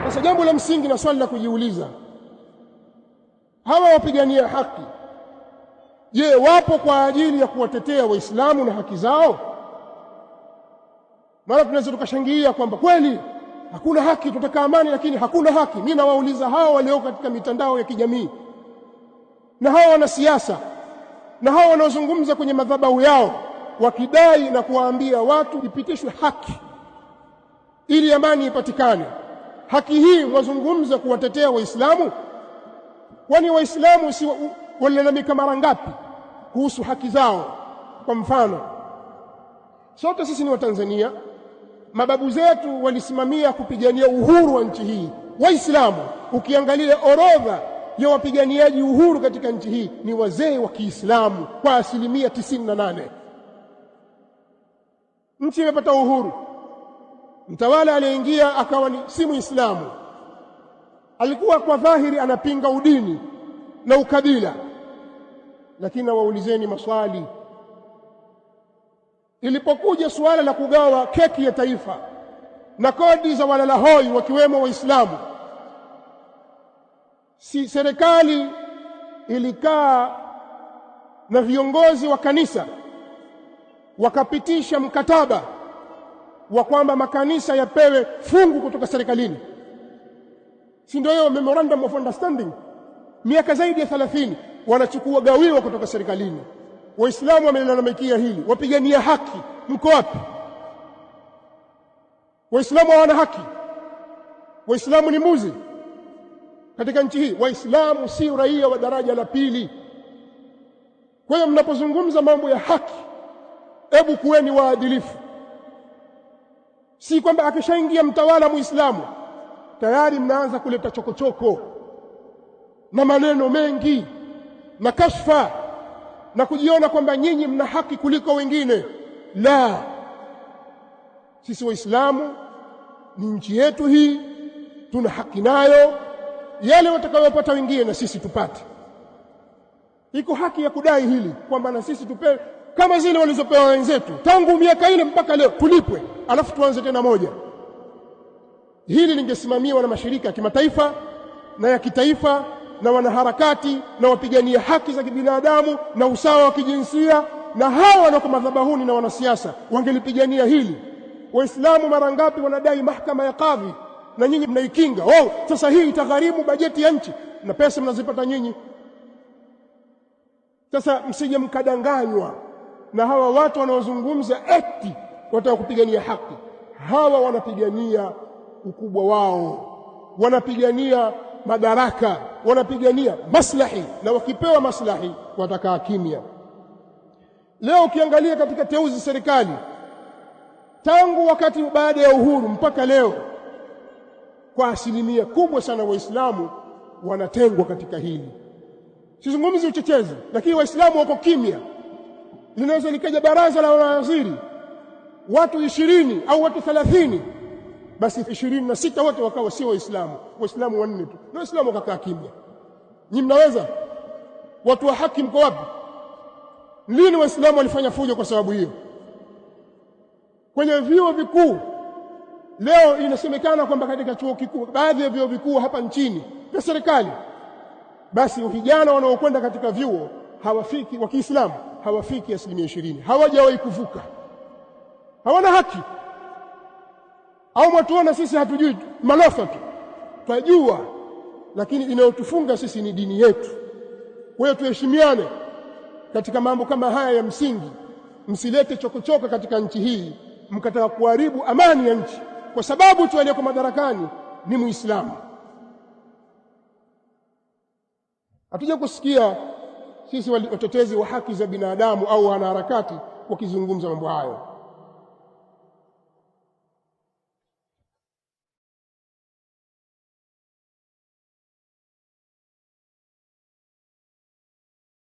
Sasa jambo la msingi na swali la kujiuliza, hawa wapigania haki, je, wapo kwa ajili ya kuwatetea Waislamu na haki zao? Mara tunaweza tukashangilia kwamba kweli hakuna haki, tutaka amani, lakini hakuna haki. Mimi nawauliza hawa walioko katika mitandao ya kijamii na hawa wanasiasa na hawa wanaozungumza kwenye madhabahu yao wakidai na kuwaambia watu ipitishwe haki ili amani ipatikane. Haki hii wazungumza kuwatetea Waislamu? Kwani Waislamu si walilalamika mara ngapi kuhusu haki zao? Kwa mfano, sote sisi ni Watanzania, mababu zetu walisimamia kupigania uhuru wa nchi hii. Waislamu, ukiangalia orodha ya wapiganiaji uhuru katika nchi hii ni wazee wa Kiislamu kwa 98%. Nchi imepata uhuru, mtawala aliyeingia akawa ni si Muislamu, alikuwa kwa dhahiri anapinga udini na ukabila, lakini nawaulizeni maswali, ilipokuja suala la kugawa keki ya taifa na kodi za walalahoi wakiwemo Waislamu, si serikali ilikaa na viongozi wa kanisa wakapitisha mkataba wa kwamba makanisa yapewe fungu kutoka serikalini? Si ndio hiyo memorandum of understanding? Miaka zaidi ya 30 wanachukua gawiwa kutoka serikalini. Waislamu wamelalamikia hili, wapigania haki mko wapi? Waislamu hawana haki? Waislamu ni mbuzi katika nchi hii? Waislamu si raia wa daraja la pili. Kwa hiyo mnapozungumza mambo ya haki, hebu kuweni waadilifu. Si kwamba akishaingia mtawala Muislamu tayari mnaanza kuleta chokochoko na maneno mengi na kashfa na kujiona kwamba nyinyi mna haki kuliko wengine. La, sisi Waislamu ni nchi yetu hii, tuna haki nayo. Yale watakayopata wengine na sisi tupate. Iko haki ya kudai hili kwamba na sisi tupewe kama zile walizopewa wenzetu tangu miaka ile mpaka leo, tulipwe, alafu tuanze tena moja. Hili lingesimamiwa na mashirika ya kimataifa na ya kitaifa na wanaharakati na wapigania haki za kibinadamu na usawa wa kijinsia, na hawa wanaoko madhabahuni na wanasiasa wangelipigania hili. Waislamu mara ngapi wanadai mahakama ya kadhi na nyinyi mnaikinga? Oh, sasa hii itagharimu bajeti ya nchi na pesa mnazipata nyinyi. Sasa msije mkadanganywa na hawa watu wanaozungumza eti wataka kupigania haki. Hawa wanapigania ukubwa wao, wanapigania madaraka, wanapigania maslahi, na wakipewa maslahi watakaa kimya. Leo ukiangalia katika teuzi serikali tangu wakati baada ya uhuru mpaka leo, kwa asilimia kubwa sana Waislamu wanatengwa katika hili. Sizungumzi uchochezi, lakini Waislamu wako kimya. Linaweza likaja baraza la mawaziri watu 20 au watu 30, basi 26 wote wakawa si Waislamu, Waislamu wanne tu, na Waislamu wakakaa kimya. Nyinyi mnaweza? Watu wa haki mko wapi? Lini Waislamu walifanya fujo kwa sababu hiyo? Kwenye vyuo vikuu leo inasemekana kwamba katika chuo kikuu, baadhi ya vyuo vikuu hapa nchini vya serikali, basi vijana wanaokwenda katika vyuo hawafiki, wa Kiislamu hawafiki 20%, hawajawahi kuvuka, hawana haki. Au mwatuona sisi hatujui, malofa tu twajua, lakini inayotufunga sisi ni dini yetu. Kwa hiyo tuheshimiane katika mambo kama haya ya msingi. Msilete chokochoko katika nchi hii mkataka kuharibu amani ya nchi kwa sababu tu aliyeko madarakani ni Muislamu. Hatuja kusikia sisi watetezi wa haki za binadamu au wanaharakati wakizungumza mambo hayo.